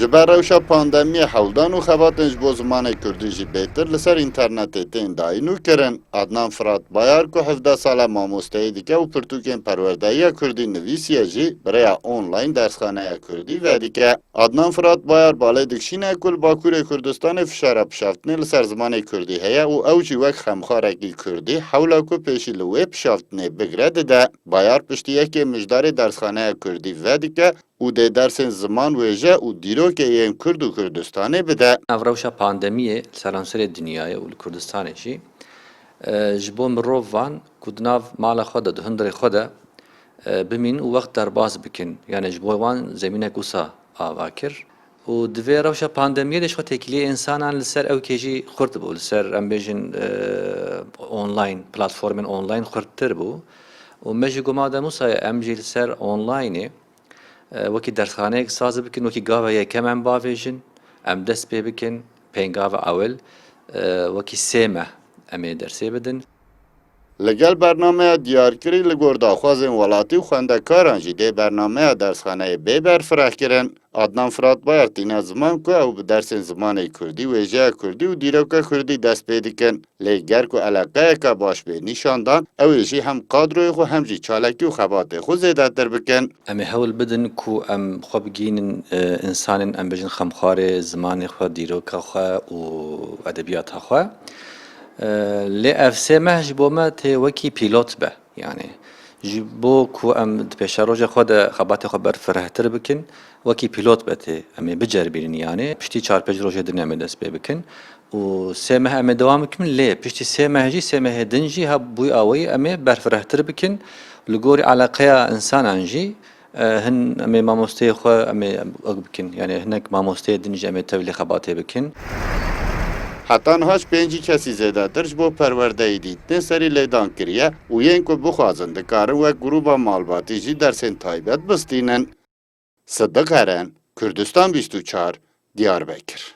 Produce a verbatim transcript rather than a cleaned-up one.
Ji ber rewşa pandemiyê hewldan û xebatên ji bo zimanê kurdî jî bêtir li ser înternetê tên dayîn û kirin. Adnan Firat Bayar ku hevdeh sal e mamosteyî dike û pirtûkên perwerdeyiya kurdî nivîsiye jî, bi rêya online dersxaneya kurdî vedike. Adnan Firat Bayar balê dikişîne ku li Bakurê Kurdistanê fişara pişaftinê li ser zimanê kurdî heye û ew jî wek xemxarekî kurdî hewla ku pêşî li wê pişaftinê bigre dide. Bayar piştî yekê mijdarê dersxaneya kurdî vedike û dê dersên ziman wêje û dîrokê yên Kurd û Kurdistanê bide. Nav rewşa pandemiyê li seranserê dinyayê û li Kurdistanê jî, e, ji bo mirovan ku di nav mala xwe de, di hundirê xwe de, e, bimîn û wext derbas bikin. Yani ji bo wan zemînek wisa ava kir. Û di vê rewşa pandemiyê de ji xwe têkiliyê însanan li ser ewkê jî xurt bû. Li ser, em bêjin, e, online, platformên online xurttir bû. Û me jî got, madem wisa ye, em jî li ser onlineê, e, wekî dersxaneyek saz bikin, wekî gava yekem em bavêjin, em dest pê bikin, pêngava ewil, e, wekî sê meh em ê dersê bidin. Li gel bernameya diyarkirî, li gor daxwazên welatî û xwendekaran jî dê bernameya dersxaneyê bê berfirehkirin. Adnan Firat Bayar tîne ziman ku ew bi dersên zimanê kurdî, wêjeya kurdî û dîroka kurdî dest pê dikin. Lê ger ku eleqeyeke baş bê nîşandan, ew ê jî hem kadroyê xwe hem jî çalakî û xebatê xwe zêdetir bikin. Em ê hewl bidin ku em xwe bigihînin, e, însanên, em bêjin, xemxwarê zimanê xwe, dîroka xwe û edebiyata xwe. E, lê ev sê meh ji bo me tê wekî pîlot be. Yani ji bo ku em di pêşerojê xwe de xebatê xwe berfirehtir bikin, wekî pîlot be tê. Em ê biceribînin yani. Piştî çar pênc rojê din em ê dest pê bikin. Û sê meh em ê dewam bikin, lê piştî sê meh jî, sê mehê din jî ha bûyî awayî em ê berfirehtir bikin. Li gorî eleqeya însanan jî, e, hin em ê mamosteyê xwe em ê wek bikin. Yani hinek mamosteyê din jî em ê tevlî xebatê bikin. Heta niha ji pêncî kesî zêdetir ji bo perwerdeyî dîtinê serî lêdan kiriye û yên ku bixwazin dikarin wek grûba malbatî jî dersên taybet bistînin. Sidiq Eren, Kurdistan bîst û çar, Diyarbekir.